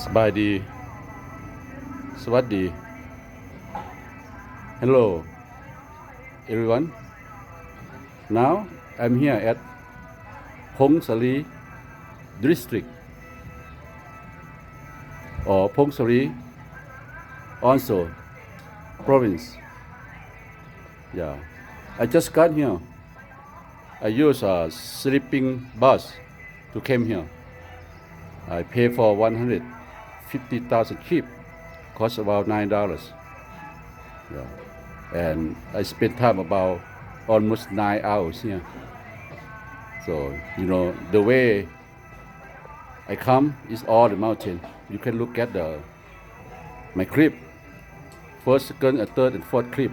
ສະບາຍດີ ສະຫວັດດີ Hello everyone. Now I'm here at Phongsalie District or Phongsalie Aung Soe Province. Yeah, I just got here. I use a sleeping bus to came here. I pay for one hundred fifty thousand kyat, cost about nine dollars. Yeah. And I spend time about almost nine hours here. So, you know, the way I come is all the mountain. You can look at the my clip. First, second, and third, and fourth clip,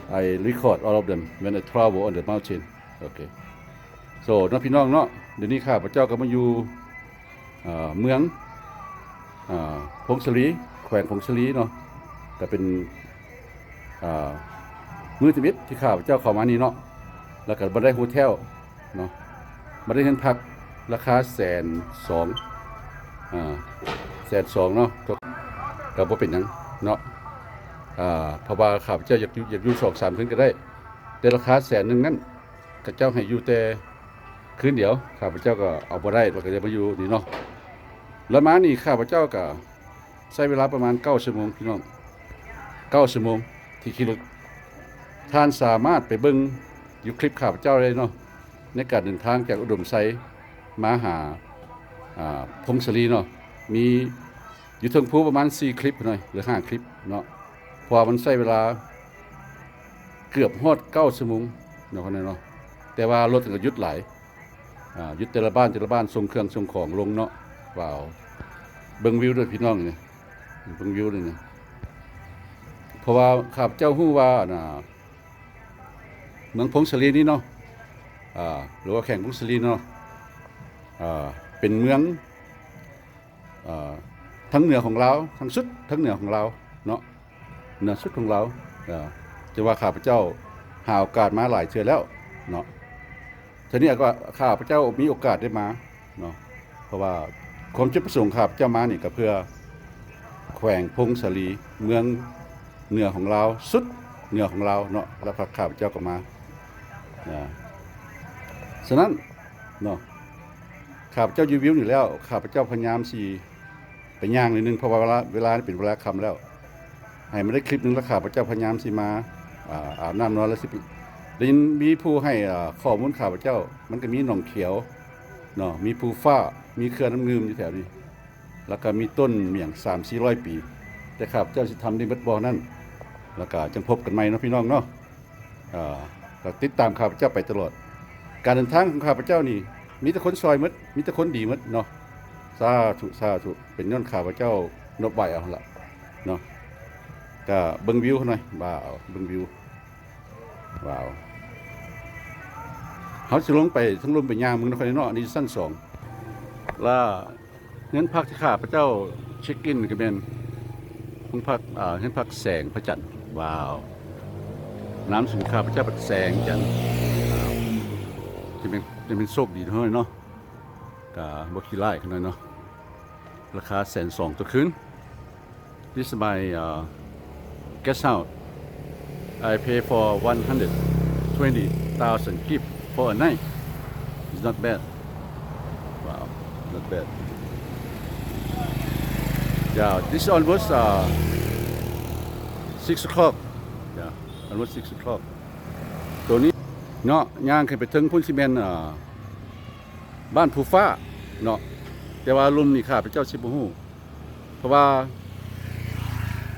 I record all of them when I travel on the mountain. Okay. So ເນາະ ພີ່ນ້ອງເນາະ, ດຽວນີ້ຂ້າພະເຈົ້າກໍມາຢູ່ ເອີ ເມືອງ ເອີ ຜົ້ງສາລີ ແຂວງຜົ້ງສາລີເນາະ, ກໍເປັນ ເອີ ມື້ທຳອິດທີ່ຂ້າພະເຈົ້າເຂົ້າມານີ້ເນາະ, ແລ້ວກໍບໍ່ໄດ້ໂຮເທວເນາະ, ບໍ່ໄດ້ເຮືອນພັກ ລາຄາແສນສອງ ອາ ແສນສອງເນາະ, ກໍ ກໍບໍ່ເປັນຫຍັງເນາະ ອາ ເພາະວ່າຂ້າພະເຈົ້າຢາກຢູ່ ຢາກຢູ່ສອງສາມຄືນກໍໄດ້, ແຕ່ລາຄາແສນໜຶ່ງນັ້ນ ເຂົາເຈົ້າໃຫ້ຢູ່ແຕ່ຄືນດຽວ, ຂ້າພະເຈົ້າກໍເອົາບໍ່ໄດ້ ແລ້ວກໍເລີຍມາຢູ່ນີ້ເນາະ. ແລ້ວມານີ້ຂ້າພະເຈົ້າກໍໃຊ້ເວລາປະມານເກົ້າຊົ່ວໂມງ ພີ່ນ້ອງ, ເກົ້າຊົ່ວໂມງທີ່ຂີ່ລົດ. ທ່ານສາມາດໄປເບິ່ງຢູ່ຄລິບຂ້າພະເຈົ້າໄດ້ເນາະ, ໃນການເດີນທາງຈາກອຸດົມໄຊມາຫາ ອາ ຜົ້ງສາລີເນາະ, ມີຢູ່ເທິງພູປະມານສີ່ຄລິບໜ້ອຍ ຫຼື ຫ້າຄລິບເນາະ, ເພາະວ່າມັນໃຊ້ເວລາເກືອບຮອດເກົ້າຊົ່ວໂມງເນາະ ເນາະ, ແຕ່ວ່າລົດກໍຢຸດຫຼາຍ ອາ ຢຸດແຕ່ລະບ້ານ ແຕ່ລະບ້ານ ສົ່ງເຄື່ອງສົ່ງຂອງລົງເນາະ. ວ້າວ ເບິ່ງວິວເດີພີ່ນ້ອງນີ້ ເບິ່ງວິວນີ້, ເພາະວ່າຂ້າພະເຈົ້າຮູ້ວ່າ ອັນນ່າ ເມືອງຜົ້ງສາລີນີ້ເນາະ ອາ ຫຼືວ່າແຂວງຜົ້ງສາລີເນາະ ອາ ເປັນເມືອງ ເອີ ທາງເໜືອຂອງລາວ ທາງສຸດທາງເໜືອຂອງລາວເນາະ, ເໜືອສຸດຂອງລາວ, ເອີ ຈະວ່າຂ້າພະເຈົ້າຫາໂອກາດມາຫຼາຍເທື່ອແລ້ວເນາະ. ທີນີ້ກໍຂ້າພະເຈົ້າມີໂອກາດໄດ້ມາເນາະ, ເພາະວ່າຄວາມຈຸດປະສົງຂ້າພະເຈົ້າມານີ້ກໍເພື່ອແຂວງຜົ້ງສາລີ ເມືອງເໜືອຂອງລາວ ສຸດເໜືອຂອງລາວເນາະ, ແລ້ວຂ້າພະເຈົ້າກໍມາ ນະ. ສະນັ້ນເນາະ ຂ້າພະເຈົ້າຢູ່ວິວນີ້ແລ້ວ ຂ້າພະເຈົ້າພະຍາຍາມຊິໄປຍ່າງໜ້ອຍໜຶ່ງ ເພາະວ່າເວລາ ເວລານີ້ເປັນເວລາຄ່ຳແລ້ວ, ໃຫ້ມັນໄດ້ຄລິບໜຶ່ງ ແລ້ວຂ້າພະເຈົ້າພະຍາຍາມຊິມາ ອາ ອາບນ້ຳນອນ ແລ້ວຊິໄປ ໄດ້ຍິນມີຜູ້ໃຫ້ ອາ ຂໍ້ມູນຂ້າພະເຈົ້າ, ມັນກໍມີໜອງຂຽວເນາະ ມີພູຟ້າ ມີເຂື່ອນນ້ຳງື່ມຢູ່ແຖວນີ້ ແລ້ວກໍມີຕົ້ນໝ້ຽງສາມສີ່ຮ້ອຍປີ, ແຕ່ຂ້າພະເຈົ້າຊິທຳໄດ້ໝົດບໍ່ນັ້ນ ແລ້ວກໍຈັ່ງພົບກັນໃໝ່ເນາະ ພີ່ນ້ອງເນາະ. ເອີ ກໍຕິດຕາມຂ້າພະເຈົ້າໄປຕະຫຼອດ. ການເດີນທາງຂອງຂ້າພະເຈົ້ານີ້ ມີແຕ່ຄົນຊ່ອຍໝົດ ມີແຕ່ຄົນດີໝົດເນາະ. ສາທຸ ສາທຸ. ເປັນຍ້ອນຂ້າພະເຈົ້ານົບໄຫວ້ເອົາຫັ້ນລະເນາະ. ກະເບິ່ງວິວເຮົາໜ່ອຍ. ວ້າວ ເບິ່ງວິວ. ວ້າວ. ເຮົາຊິລົງໄປທາງລຸ່ມໄປຍ່າງເບິ່ງນຳກັນເນາະ. ອັນນີ້ຊັ້ນສອງ ລະ ເຮືອນພັກທີ່ຂ້າພະເຈົ້າເຊັກອິນກໍແມ່ນຫ້ອງພັກ ເຮືອນພັກແສງພະຈັນ. ວ້າວ ນາມສະກຸນຂ້າພະເຈົ້າແສງຈັນ. ຈະແມ່ນ ຈະແມ່ນໂຊກດີເນາະ ເນາະ, ກະບໍ່ຂີ້ຮ້າຍຂະໜາດເນາະ. ລາຄາແສນສອງຕໍ່ຄືນ. This is my, uh, guest house. I pay for one hundred twenty thousand kyat for a night. It's not bad. Wow, not bad. Yeah, this almost, uh, six o'clock. Yeah, almost six o'clock. ໂຕນີ້ເນາະ ຍ່າງຂຶ້ນໄປເທິງພຸ້ນຊິແມ່ນ ອ່າ ບ້ານພູຟ້າເນາະ, ແຕ່ວ່າລຸ່ມນີ້ຂ້າພະເຈົ້າຊິບໍ່ຮູ້ ເພາະວ່າ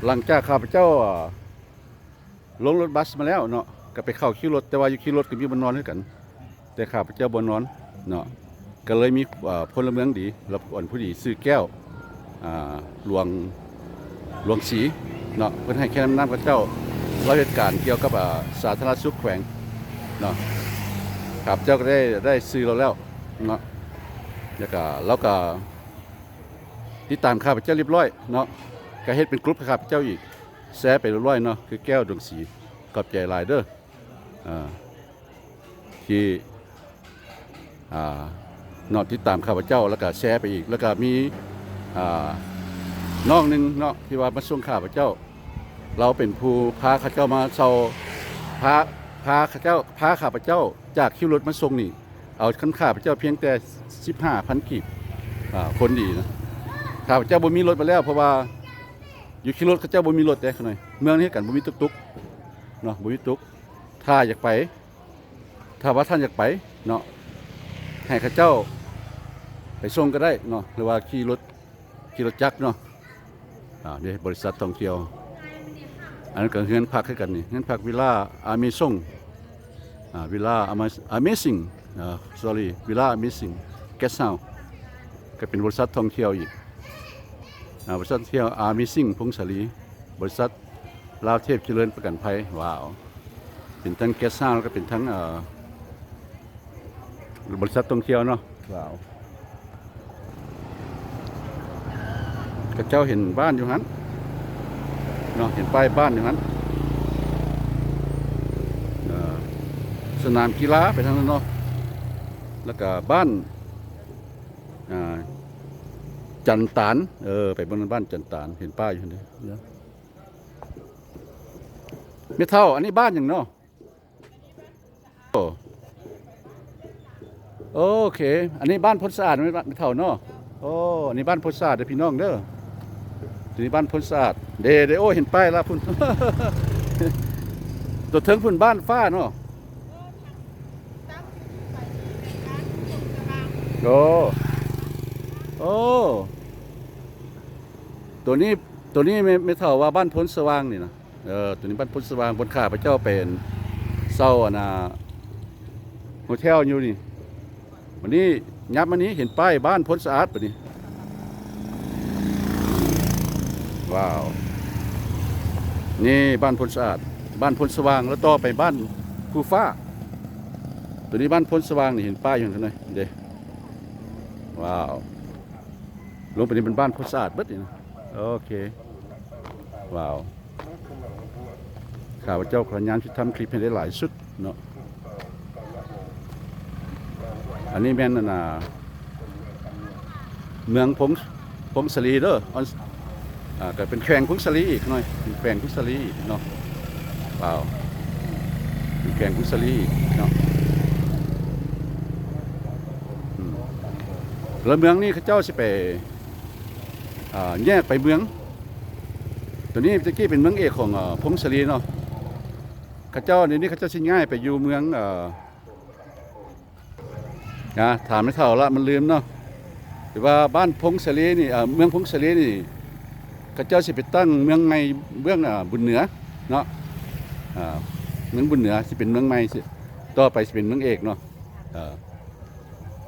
ຫຼັງຈາກຂ້າພະເຈົ້າ ອ່າ ລົງລົດບັສມາແລ້ວເນາະ ກໍໄປເຂົ້າຄິວລົດ, ແຕ່ວ່າຢູ່ຄິວລົດກໍມີບ່ອນນອນຄືກັນ ແຕ່ຂ້າພະເຈົ້າບໍ່ນອນເນາະ. ກໍເລີຍມີ ເອີ ພົນລະເມືອງດີ ລະ ອັນຜູ້ດີຊື່ແກ້ວ ອ່າ ຫຼວງ ຫຼວງສີເນາະ, ເພິ່ນໃຫ້ຄຳແນະນຳຂ້າພະເຈົ້າ. ລາວເຮັດການກ່ຽວກັບ ອ່າ ສາທາລະນະສຸກແຂວງເນາະ, ຂ້າພະເຈົ້າກໍໄດ້ ໄດ້ຊື່ລາວແລ້ວເນາະ, ແລ້ວກໍລາວກໍຕິດຕາມຂ້າພະເຈົ້າລຽບຮ້ອຍເນາະ, ກໍເຮັດເປັນກຸ່ມໃຫ້ຂ້າພະເຈົ້າອີກ ແຊໄປລຽບຮ້ອຍເນາະ, ຄືແກ້ວດວງສີ. ຂອບໃຈຫຼາຍເດີ ອ່າ ທີ່ ອ່າ ເນາະ ຕິດຕາມຂ້າພະເຈົ້າ ແລ້ວກະແຊໄປອີກ, ແລ້ວກະມີ ອ່າ ນ້ອງໜຶ່ງເນາະ ທີ່ວ່າມາສົ່ງຂ້າພະເຈົ້າ ລາວເປັນຜູ້ພາເຂົາເຈົ້າມາເຊົ່າ ພາ ພາເຂົາເຈົ້າ ພາຂ້າພະເຈົ້າຈາກຄິວລົດມາສົ່ງນີ້ ເອົານຳຂ້າພະເຈົ້າພຽງແຕ່ສິບຫ້າພັນກີບ. ອ່າ ຄົນດີນະ ຂ້າພະເຈົ້າບໍ່ມີລົດມາແລ້ວ ເພາະວ່າຢູ່ຄິວລົດເຂົາເຈົ້າບໍ່ມີລົດເດ້ ຂ້ານ້ອຍ ເມືອງນີ້ຄືກັນ ບໍ່ມີຕຸກໆເນາະ ບໍ່ມີຕຸກ. ຖ້າຢາກໄປ ຖ້າວ່າທ່ານຢາກໄປເນາະ ໃຫ້ເຂົາເຈົ້າໄປສົ່ງກໍໄດ້ເນາະ ຫຼືວ່າຂີ່ລົດ ຂີ່ລົດຈັກເນາະ. ອ່າ ເດ້ ບໍລິສັດທ່ອງທ່ຽວ ອັນນັ້ນກໍເຮືອນພັກຄືກັນນີ້ ເຮືອນພັກວິລາອາເມຊອງ ອ່າ ວິລາອາເມຊິງ ອ່າ sorry ວິລາອາເມຊິງເກສເຮົາ ກໍເປັນບໍລິສັດທ່ອງທ່ຽວອີກ ອ່າ ບໍລິສັດທ່ອງທ່ຽວອາເມຊິງ ພົງສາລີ ບໍລິສັດ ລາວເທບຈະເລີນປະກັນໄພ. ວ້າວ ເປັນທັງເກສເຮົາ ແລ້ວກໍເປັນທັງ ເອີ ບໍລິສັດທ່ອງທ່ຽວເນາະ. ວ້າວ ເຂົາເຈົ້າເຫັນບ້ານຢູ່ຫັ້ນເນາະ ເຫັນປ້າຍບ້ານຢູ່ຫັ້ນ ເອີ ສະໜາມກິລາໄປທາງນັ້ນເນາະ ແລ້ວກໍບ້ານ ອ່າ ຈັນຕານ ເອີ ໄປເບິ່ງບ້ານຈັນຕານ ເຫັນປ້າຍຢູ່ຫັ້ນເດ້. ແມ່ເຖົ້າ ອັນນີ້ບ້ານຫຍັງເນາະ? ໂອ້ ໂອເຄ ອັນນີ້ບ້ານໂພນສະອາດແມ່ນບໍ່ ແມ່ເຖົ້າເນາະ? ໂອ້ ອັນນີ້ບ້ານໂພນສະອາດເດີພີ່ນ້ອງເດີ ຕົວນີ້ບ້ານໂພນສະອາດເດ້ ເດ້. ໂອ້ ເຫັນປ້າຍລະພຸ້ນ ຕົວເທິງພຸ້ນບ້ານຟ້າເນາະ. ໂອ້ ໂອ້ ຕົວນີ້ ຕົວນີ້ແມ່ ແມ່ເຖົ້າວ່າບ້ານໂພນສະຫວ່າງນີ້ນະ. ເອີ ຕົວນີ້ບ້ານໂພນສະຫວ່າງ ບ່ອນຂ້າພະເຈົ້າໄປເຊົ່າ ອັນນ່າ ໂຮເທວຢູ່ນີ້. ບັດນີ້ ຍັບມານີ້ ເຫັນປ້າຍບ້ານໂພນສະອາດບັດນີ້. ວ້າວ ນີ້ບ້ານໂພນສະອາດ ບ້ານໂພນສະຫວ່າງ ແລ້ວຕໍ່ໄປບ້ານພູຟ້າ. ຕົວນີ້ບ້ານໂພນສະຫວ່າງນີ້ ເຫັນປ້າຍຢູ່ຫັ້ນເດ້. ວ້າວ ລົງໄປນີ້ເປັນບ້ານໂພນສະອາດເບິດນີ້ນະ. ໂອເຄ ວ້າວ ຂ້າພະເຈົ້າພະຍາຍາມຊິທຳຄລິບໃຫ້ໄດ້ຫຼາຍສຸດເນາະ. ອັນນີ້ແມ່ນ ອັນນ່າ ເມືອງພົງ ຜົງສາລີເດີ ອ່າ ກໍເປັນແຂວງຜົງສາລີອີກໜ້ອຍ ເປັນແຂວງຜົງສາລີເນາະ. ວ້າວ ເປັນແຂວງຜົງສາລີເນາະ. ອືມ ແລ້ວເມືອງນີ້ເຂົາເຈົ້າຊິໄປ ອ່າ ແຍກໄປເມືອງ ຕົວນີ້ແຕ່ກີ້ເປັນເມືອງເອກຂອງ ເອີ ຜົງສາລີເນາະ. ເຂົາເຈົ້າ ດຽວນີ້ເຂົາເຈົ້າຊິຍ້າຍໄປຢູ່ເມືອງ ເອີ ນະ ຖາມແມ່ເຖົ້າລະ ມັນລືມເນາະ ທີ່ວ່າບ້ານຜົງສາລີນີ້ ເອີ ເມືອງຜົງສາລີນີ້ ເຂົາເຈົ້າຊິໄປຕັ້ງເມືອງໃໝ່ເບື້ອງ ອາ ບຸນເໜືອເນາະ. ອາ ເມືອງບຸນເໜືອຊິເປັນເມືອງໃໝ່ ຊິ ຕໍ່ໄປຊິເປັນເມືອງເອກເນາະ. ເອີ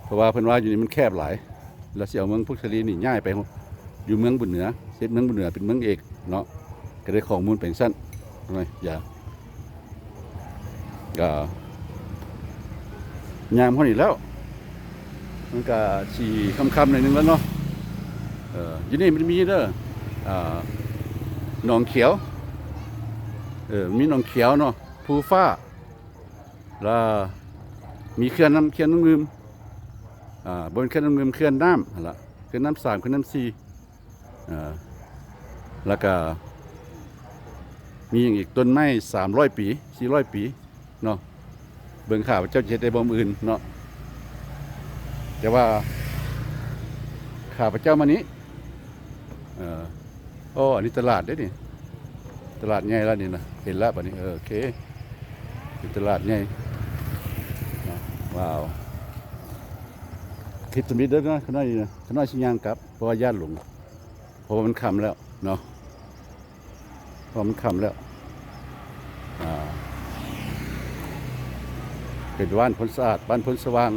ເພາະວ່າເພິ່ນວ່າຢູ່ນີ້ມັນແຄບຫຼາຍ ລະຊິເອົາເມືອງຜົງສາລີນີ້ຍ້າຍໄປຢູ່ເມືອງບຸນເໜືອ ເຮັດເມືອງບຸນເໜືອເປັນເມືອງເອກເນາະ. ກໍໄດ້ຂໍ້ມູນໄປຈັ່ງຊັ້ນໜ້ອຍ ຢ່າ ກໍຍາມເຮົານີ້ແລ້ວ ມັນກໍຊິຄ່ຳໆໜ້ອຍໜຶ່ງແລ້ວເນາະ. ເອີ ຢູ່ນີ້ມັນມີເດີ ອ່າ ໜອງຂຽວ ເອີ ມີໜອງຂຽວເນາະ ພູຟ້າ ລະມີເຂື່ອນນຳ ເຂື່ອນນ້ຳງື່ມ ອ່າ ບໍ່ແມ່ນເຂື່ອນນ້ຳງື່ມ ເຂື່ອນນ້ຳຫັ້ນລະ ເຂື່ອນນ້ຳສາມ ເຂື່ອນນ້ຳສີ່ ອ່າ ລະກະມີຫຍັງອີກ ຕົ້ນໄມ້ສາມຮ້ອຍປີ ສີ່ຮ້ອຍປີເນາະ. ເບິ່ງຂ້າພະເຈົ້າຈະເຮັດໄດ້ບໍ່ມື້ອື່ນເນາະ ແຕ່ວ່າຂ້າພະເຈົ້າມານີ້ ເອີ ໂອ້ ອັນນີ້ຕະຫຼາດເດ້ນີ້ ຕະຫຼາດໃຫຍ່ລະນີ້ນະ ເຫັນລະບາດນີ້ ເອີ ໂອເຄ ເປັນຕະຫຼາດໃຫຍ່ນະ. ວ້າວ ຄິດສະມິດເດີນະ ຂ້ານ້ອຍນີ້ນະ ຂ້ານ້ອຍຊິຍ່າງກັບ ເພາະວ່າຢ້ານຫຼົງ ເພາະວ່າມັນຄ່ຳແລ້ວເນາະ ເພາະມັນຄ່ຳແລ້ວ. ອ່າ ເປັນບ້ານໂພນສະອາດ ບ້ານໂພນສະຫວ່າງ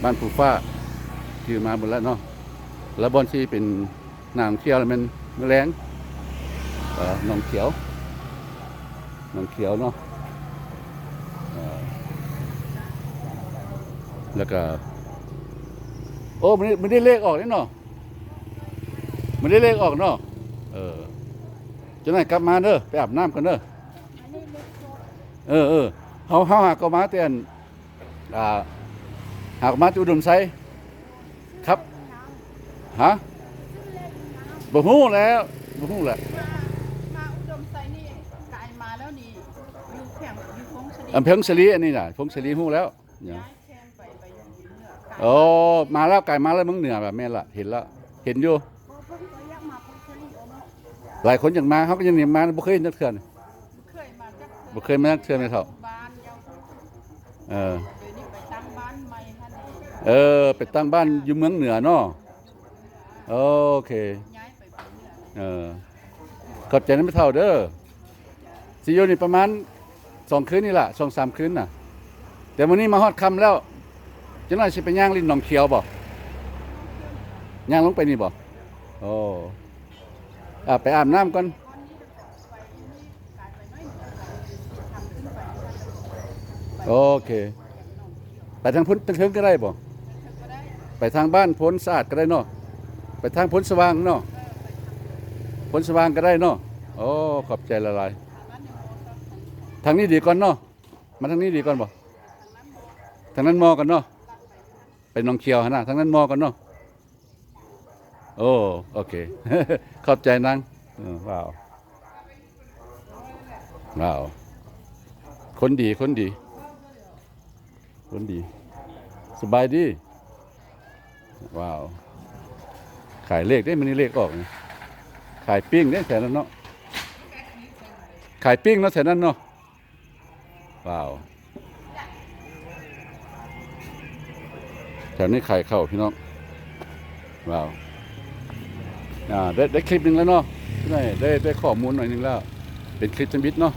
ບ້ານພູຟ້າ ຊື່ມາໝົດແລ້ວເນາະ. ແລ້ວບ່ອນທີ່ເປັນ ໜອງຂຽວ ແລ້ວແມ່ນມື້ແລງ ເອີ ໜອງຂຽວ ໜອງຂຽວເນາະ. ເອີ ແລ້ວກະ ໂອ້ ມື້ນີ້ ມື້ນີ້ເລກອອກເດ້ເນາະ ມື້ນີ້ເລກອອກເນາະ. ເອີ ຈັກໜ້ອຍກັບມາເດີ ໄປອາບນ້ຳກ່ອນເດີ. ເອີ ເອີ ເຮົາ ເຮົາຫາກໍມາແຕ່ອັນ ອ່າ ຫາກໍມາແຕ່ອຸດົມໄຊ ຄັບ ຮະ? ບໍ່ຮູ້ແລ້ວ ບໍ່ຮູ້ແຫຼະ. ມາ ມາອຸດົມໄຊນີ້ ກາຍມາແລ້ວນີ້ ຢູ່ແຂວງ ຢູ່ພົງສະລີ ອຳເພີພົງສະລີ ອັນນີ້ນະ ພົງສະລີຮູ້ແລ້ວ. ຍ້າຍແຄມໄປ ໄປຢູ່ເໜືອ ໂອ້ ມາແລ້ວ ກາຍມາແລ້ວເມືອງເໜືອ ແມ່ນລະ ເຫັນລະ ເຫັນຢູ່. ຫຼາຍຄົນຢາກມາ ເຮົາກໍຍັງມາ ບໍ່ເຄີຍເຫັນຈັກເທື່ອ ບໍ່ເຄີຍມາຈັກເທື່ອ ບໍ່ເຄີຍມາຈັກເທື່ອແມ່ເຖົ້າ. ເອີ ດຽວນີ້ໄປຕັ້ງບ້ານໃໝ່ຫັ້ນເດ. ເອີ ໄປຕັ້ງບ້ານຢູ່ເມືອງເໜືອເນາະ. ໂອເຄ ຍ້າຍໄປເມືອງເໜືອ. ເອີ ຂອບໃຈນຳແມ່ເຖົ້າເດີ. ຊິຢູ່ນີ້ປະມານສອງຄືນນີ້ລະ ສອງສາມຄືນນະ. ແຕ່ມື້ນີ້ມາຮອດຄ່ຳແລ້ວ ຈັກໜ້ອຍຊິໄປຍ່າງຫຼິ້ນໜອງຂຽວບໍ່? ຍ່າງລົງໄປນີ້ບໍ່? ໂອ້ ອາ ໄປອາບນ້ຳກ່ອນ. ໂອເຄ ໄປທາງພຸ້ນ ທາງເທິງກໍໄດ້ບໍ່? ໄປທາງບ້ານໂພນສະອາດກໍໄດ້ເນາະ ໄປທາງໂພນສະຫວ່າງເນາະ ໂພນສະຫວ່າງກໍໄດ້ເນາະ. ໂອ້ ຂອບໃຈຫຼາຍໆ. ທາງນີ້ດີກ່ອນເນາະ ມາທາງນີ້ດີກ່ອນບໍ່? ທາງນັ້ນມໍ່ກ່ອນເນາະ ໄປໜອງຂຽວຫັ້ນນະ ທາງນັ້ນມໍ່ກ່ອນເນາະ. ໂອ້ ໂອເຄ ຂອບໃຈນາງ. ເອີ ວ້າວ ວ້າວ ຄົນດີ ຄົນດີ ຄົນດີ. ສະບາຍດີ. ວ້າວ ຂາຍເລກເດ້ ມື້ນີ້ເລກອອກນີ້. ຂາຍປີ້ງເດ້ແຖວນັ້ນເນາະ ຂາຍປີ້ງເນາະແຖວນັ້ນເນາະ. ວ້າວ ແຖວນີ້ຂາຍເຂົ້າພີ່ນ້ອງ. ວ້າວ ອາ ໄດ້ ໄດ້ຄລິບໜຶ່ງແລ້ວເນາະ ໄດ້ ໄດ້ ໄດ້ຂໍ້ມູນໜ້ອຍໜຶ່ງແລ້ວ ເປັນຄລິບທຳອິດເນາະ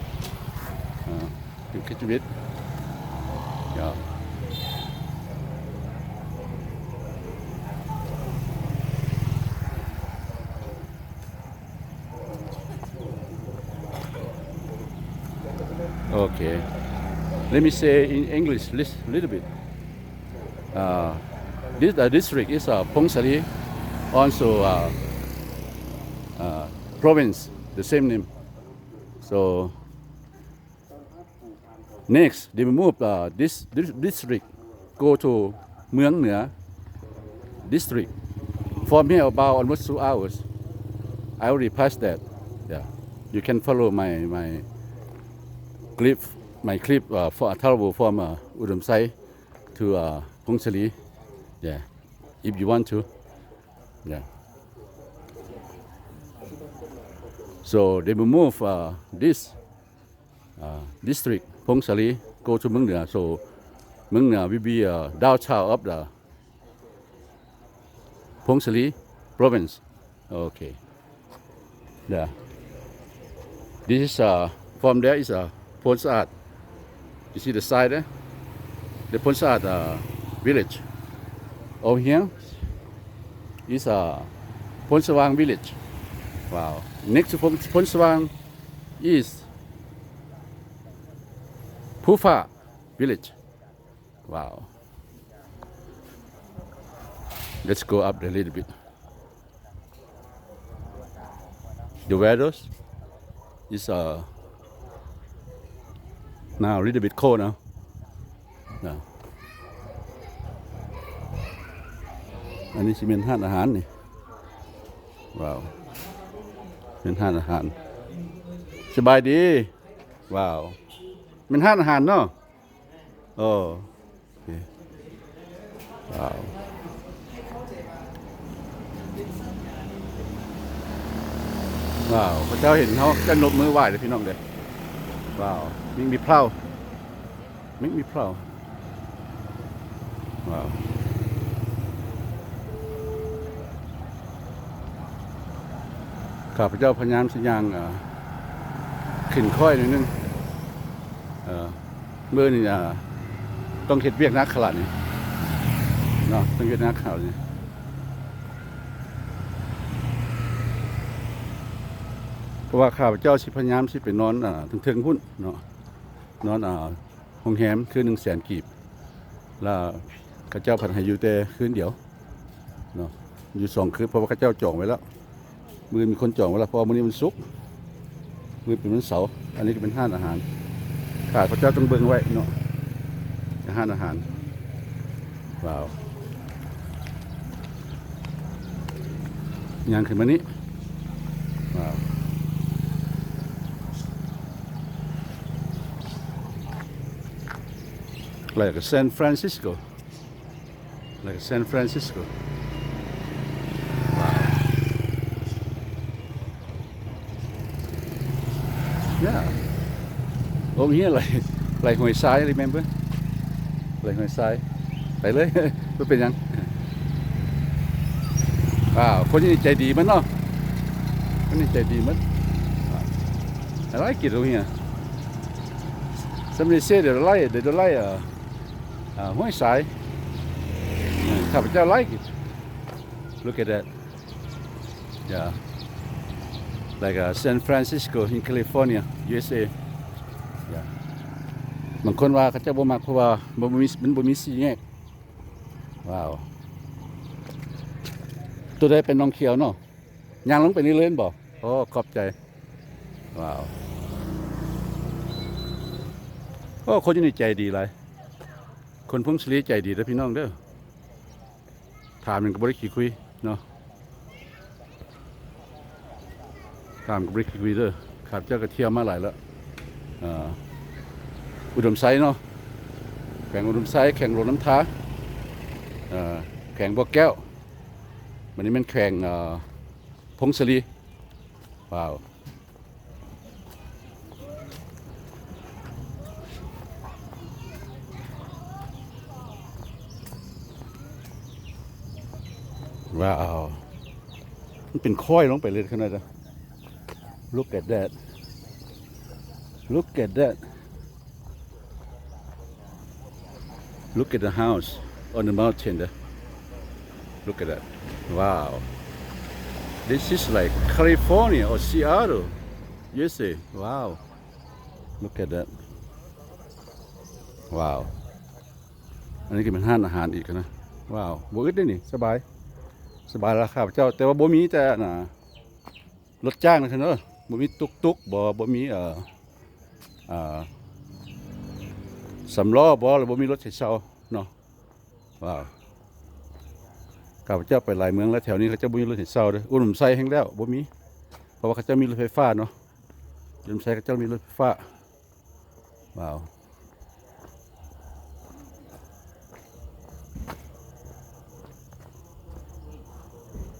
ອາ ເປັນຄລິບທຳອິດ. ໂອເຄ Let me say in English lis- little bit. Uh, this uh, district is uh, Phongsali, also uh, uh, province, the same name. So next, they move uh, this, this district go to Mueang Nua district. From here about almost two hours. I already passed that. Yeah, you can follow my my clip my clip uh, for travel from uh, Udomsai to uh, Phongsali. Yeah, if you want to. Yeah. So they will move uh, this uh, district, Phongsali, go to Mueang Nua. So Mueang Nua will be uh, downtown of the Phongsali province. Okay. Yeah. This is uh, from there is a uh, Phon Sa'at. You see the side there? The Phon Sa'at uh, village. Over here is a uh, Phon Savang village. Wow. Next to Phon, Phon Savang is Phu Pha village. Wow. Let's go up a little bit. The weather is uh, now a little bit cold now. Now. ອັນນີ້ຊິແມ່ນຮ້ານອາຫານນີ້. ວ້າວ ເປັນຮ້ານອາຫານ. ສະບາຍດີ. ວ້າວ ແມ່ນຮ້ານອາຫານເນາະ. ໂອ້ ໂອເຄ. ວ້າວ ວ້າວ ເຂົາເຈົ້າເຫັນເຮົາຈະຍົກມືໄຫວ້ເດ້ພີ່ນ້ອງເດ້. ວ້າວ Make me proud. Make me proud. ວ້າວ ຂ້າພະເຈົ້າພະຍາຍາມຊິຍ່າງ ເອີ ຂຶ້ນຄ້ອຍໜ້ອຍໜຶ່ງ. ເອີ ມື້ນີ້ ເອີ ຕ້ອງເຮັດວຽກໜັກຂະໜາດນີ້ເນາະ, ຕ້ອງເຮັດໜັກຂະໜາດນີ້ ເພາະວ່າຂ້າພະເຈົ້າຊິພະຍາຍາມຊິໄປນອນ ເອີ ເທິງໆ ພຸ້ນເນາະ, ນອນ ເອີ ໂຮງແຮມຄືນໜຶ່ງແສນກີບ ແລ້ວເຂົາເຈົ້າພັດໃຫ້ຢູ່ແຕ່ຄືນດຽວເນາະ, ຢູ່ສອງຄືນ ເພາະວ່າເຂົາເຈົ້າຈອງໄວ້ແລ້ວ. ມື້ອື່ນມີຄົນຈອງໄວ້ແລ້ວ ເພາະວ່າມື້ນີ້ວັນສຸກ ມື້ອື່ນເປັນວັນເສົາ. ອັນນີ້ກໍເປັນຮ້ານອາຫານ ຂ້າພະເຈົ້າຕ້ອງເບິ່ງໄວ້ເນາະ, ເປັນຮ້ານອາຫານ. ວ້າວ ຍ່າງຂຶ້ນມານີ້ Like San Francisco. Like San Francisco. Wow. Yeah. Over here, like, like ຫ້ວຍຊາຍ, remember? Like ຫ້ວຍຊາຍ. ໄປເລີຍ ບໍ່ເປັນຫຍັງ. ວ້າວ ຄົນນີ້ໃຈດີໝົດເນາະ, ຄົນນີ້ໃຈດີໝົດ. I like it over here. Somebody say they don't like, they don't like, uh, ເອີ ຫ້ວຍຊາຍ. ເອີ ຂ້າພະເຈົ້າ like it. Look at that. Yeah. Like, uh, San Francisco in California, U S A. Yeah. ບາງຄົນວ່າເຂົາເຈົ້າບໍ່ມັກ ເພາະວ່າບໍ່ມີ ມັນບໍ່ມີສີ່ແຍກ. ວ້າວ. ໂຕໃດໄປໜອງຂຽວເນາະ? ຍ່າງລົງໄປນີ້ເລີຍແມ່ນບໍ່? ໂອ້ ຂອບໃຈ. ວ້າວ. ໂອ້ ຄົນຢູ່ນີ້ໃຈດີຫຼາຍ. ຄົນຜົ້ງສາລີໃຈດີເດີພີ່ນ້ອງເດີ. ຖາມຫຍັງກໍບໍ່ໄດ້ຂີ້ຄຸຍເນາະ, ຖາມກໍບໍ່ໄດ້ຂີ້ຄຸຍເດີ. ຂ້າພະເຈົ້າກໍທ່ຽວມາຫຼາຍແລ້ວ. ເອີ ອຸດົມໄຊເນາະ, ແຂວງອຸດົມໄຊ, ແຂວງຫຼວງນ້ຳທາ, ເອີ ແຂວງບໍ່ແກ້ວ, ບັດນີ້ແມ່ນແຂວງ ເອີ ຜົ້ງສາລີ. ວ້າວ. ວ້າວ ມັນເປັນຄ້ອຍລົງໄປເລີຍຂ້າງໃນ. Look at that. Look at that. Look at the house on the mountain there. Look at that. Wow. This is like California or Seattle, U S A. Wow. Look at that. Wow. ອັນນີ້ກໍເປັນຮ້ານອາຫານອີກນະ. ວ້າວ ບໍ່ອຶດເດ້ນີ້, ສະບາຍ ສະບາຍລະຂ້າພະເຈົ້າ. ແຕ່ວ່າບໍ່ມີແຕ່ອັນນ່າ ລົດຈ້າງນະເດີ, ບໍ່ມີຕຸກຕຸກບໍ, ບໍ່ມີ ເອີ ເອີ ສຳລໍ້ບໍ ຫຼືບໍ່ມີລົດໃຫ້ເຊົ່າເນາະ. ວ້າວ ຂ້າພະເຈົ້າໄປຫຼາຍເມືອງແລ້ວ, ແຖວນີ້ເຂົາເຈົ້າບໍ່ມີລົດໃຫ້ເຊົ່າເດີ. ອຸດົມໄຊແຮ່ງແລ້ວບໍ່ມີ, ເພາະວ່າເຂົາເຈົ້າມີລົດໄຟຟ້າເນາະ, ອຸດົມໄຊເຂົາເຈົ້າມີລົດໄຟຟ້າ. ວ້າວ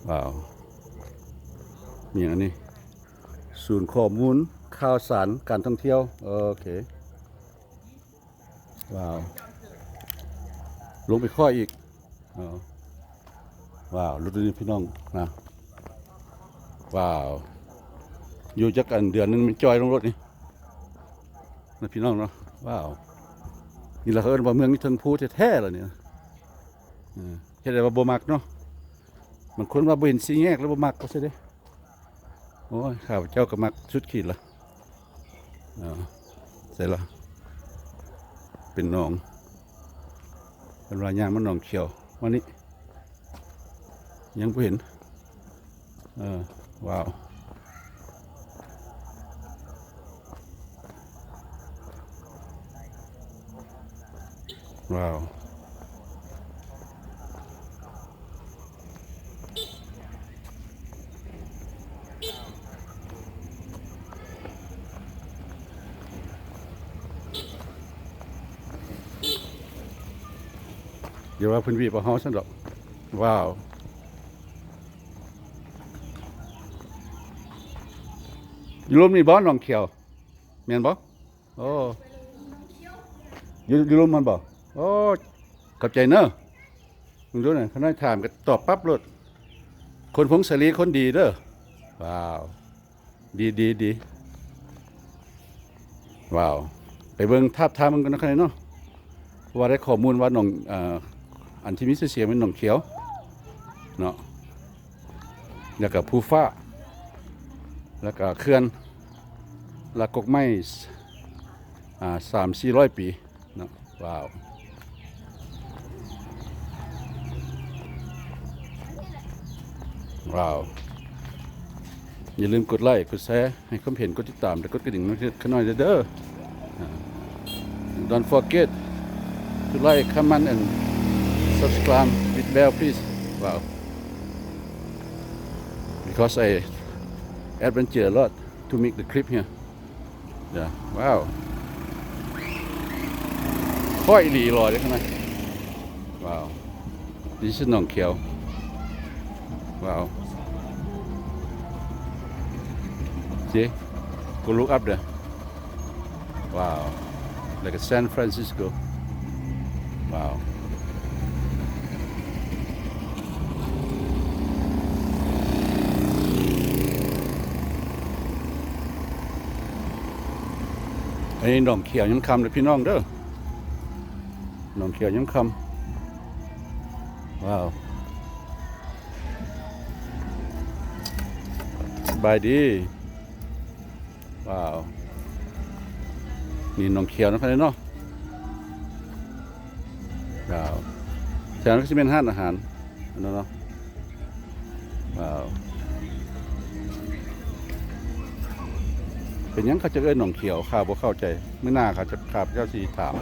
ວ້າວ ມີຫຍັງອັນນີ້? ສູນຂໍ້ມູນຂ່າວສານການທ່ອງທ່ຽວ. ໂອເຄ. ວ້າວ ລົງໄປຂ້ອຍອີກ. ເອີ ວ້າວ ລົດນີ້ພີ່ນ້ອງນະ. ວ້າວ ຢູ່ຈັກອັນເດືອນໜຶ່ງມັນຈ່ອຍລົງລົດນີ້ນະພີ່ນ້ອງເນາະ. ວ້າວ ນີ້ລະເຂົາເອີ້ນວ່າເມືອງຢູ່ເທິງພູແທ້ໆລະນີ້ນະ. ເອີ ເຮັດໃດວ່າບໍ່ມັກເນາະ, ບາງຄົນວ່າບໍ່ເຫັນສີ່ແຍກແລ້ວບໍ່ມັກວ່າຊັ້ນເດ້. ໂອ້ຍ ຂ້າພະເຈົ້າກໍມັກສຸດຂີດລະ. ເອີ ໃສລະ? ເປັນໜອງ, ເພິ່ນວ່າຍ່າງມາໜອງຂຽວມານີ້. ຍັງບໍ່ເຫັນ. ເອີ ວ້າວ. ວ້າວ ຢ່າວ່າເພິ່ນວີບເອົາເຮົາຊັ້ນດອກ. ວ້າວ ຢູ່ລຸ່ມນີ້ບໍ່ ໜອງຂຽວ ແມ່ນບໍ່? ໂອ້ ຢູ່ ຢູ່ລຸ່ມມັນບໍ່? ໂອ້ ຂອບໃຈເນີ. ເບິ່ງດູນະ ຂ້ານ້ອຍຖາມກໍຕອບປັບໂລດ. ຄົນຜົ້ງສາລີຄົນດີເດີ. ວ້າວ ດີ ດີ ດີ. ວ້າວ ໄປເບິ່ງທາບທາມເບິ່ງກ່ອນນະ ຂ້ານ້ອຍເນາະ. ເພາະວ່າໄດ້ຂໍ້ມູນວ່າໜອງ ເອີ ອັນທີ່ມີຊື່ສຽງແມ່ນໜອງຂຽວເນາະ, ແລ້ວກໍພູຟ້າ, ແລ້ວກໍເຂື່ອນລະກົກໄມ້ ອ່າ ສາມສີ່ຮ້ອຍປີເນາະ. ວ້າວ ວ້າວ. ຢ່າລືມກົດໄລ້ ກົດແຊ ໃຫ້ຄວາມເຫັນ ກົດຕິດຕາມ ແລະ ກົດກະດິ່ງໃຫ້ຂ້ານ້ອຍເດີ. Don't forget to like, comment and subscribe with bell, please. Wow. Because I adventure a lot to make the clip here. Yeah. Wow. ຄ້ອຍອີ່ຫຼີຫຼໍເດ້ຂ້າງໃນ. Wow, this is ໜອງຂຽວ. Wow, see, go look up there. Wow, like a San Francisco. Wow. ອັນນີ້ໜອງຂຽວຍາມຄ່ຳເດີພີ່ນ້ອງເດີ, ໜອງຂຽວຍາມຄ່ຳ. Wow, ສະບາຍດີ. Wow, ນີ້ໜອງຂຽວນະຄັບເນາະ. Wow, ແຖວນັ້ນກໍຊິແມ່ນຮ້ານອາຫານອັນນັ້ນເນາະ. Wow, ເປັນຫຍັງເຂົາຈະເອີ້ນໜອງຂຽວ? ຂ້າບໍ່ເຂົ້າໃຈ. ມື້ໜ້າເຂົາຈະ ຂ້າພະເຈົ້າຊິຖາມ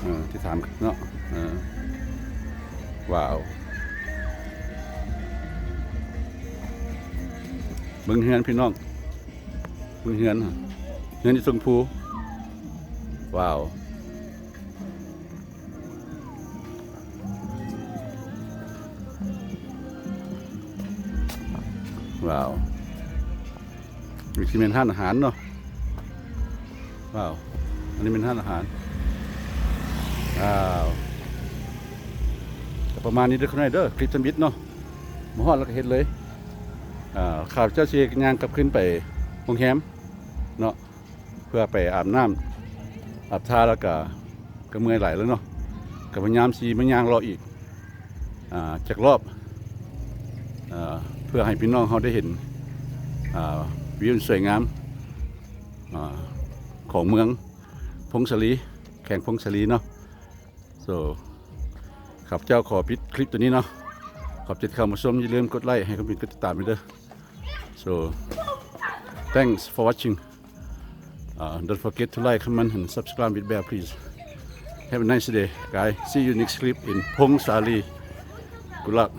ເອີ ຊິຖາມເນາະ. ເອີ Wow, ເບິ່ງເຮືອນພີ່ນ້ອງ. ເຮືອນ ເຮືອນຢູ່ເທິງພູ. Wow, wow, ນີ້ຊິແມ່ນຮ້ານອາຫານເນາະ. Wow, ອັນນີ້ແມ່ນຮ້ານອາຫານ. Wow, ກໍປະມານນີ້ເດີ ຂ້າງໃນເດີ ຄລິບທຳອິດເນາະ. ມາຮອດແລ້ວກໍເຮັດເລີຍ. ອ່າ ຂ້າພະເຈົ້າຊິຍ່າງກັບຄືນໄປໂຮງແຮມເນາະ ເພື່ອໄປອາບນ້ຳອາບທ່າ ແລ້ວກໍ ກໍເມື່ອຍຫຼາຍແລ້ວເນາະ. ກໍພະຍາຍາມຊິມາຍ່າງເລາະອີກ ອ່າ ຈັກລອບ ເພື່ອໃຫ້ພີ່ນ້ອງເຮົາໄດ້ເຫັນ ອ່າ ວິວສວຍງາມ ອ່າ ຂອງເມືອງຜົ້ງສາລີ ແຂວງຜົ້ງສາລີເນາະ. So ຂ້າພະເຈົ້າຂໍປິດຄລິບໂຕນີ້ເນາະ. ຂອບໃຈທີ່ເຂົ້າມາຊົມ. ຢ່າລືມກົດໄລ້ໃຫ້ຄອມເມັນ ກົດຕິດຕາມໃຫ້ເດີ. So thanks for watching. Uh, don't forget to like, comment and subscribe with bell, please. Have a nice day, guys. See you next clip in ຜົ້ງສາລີ. Good luck.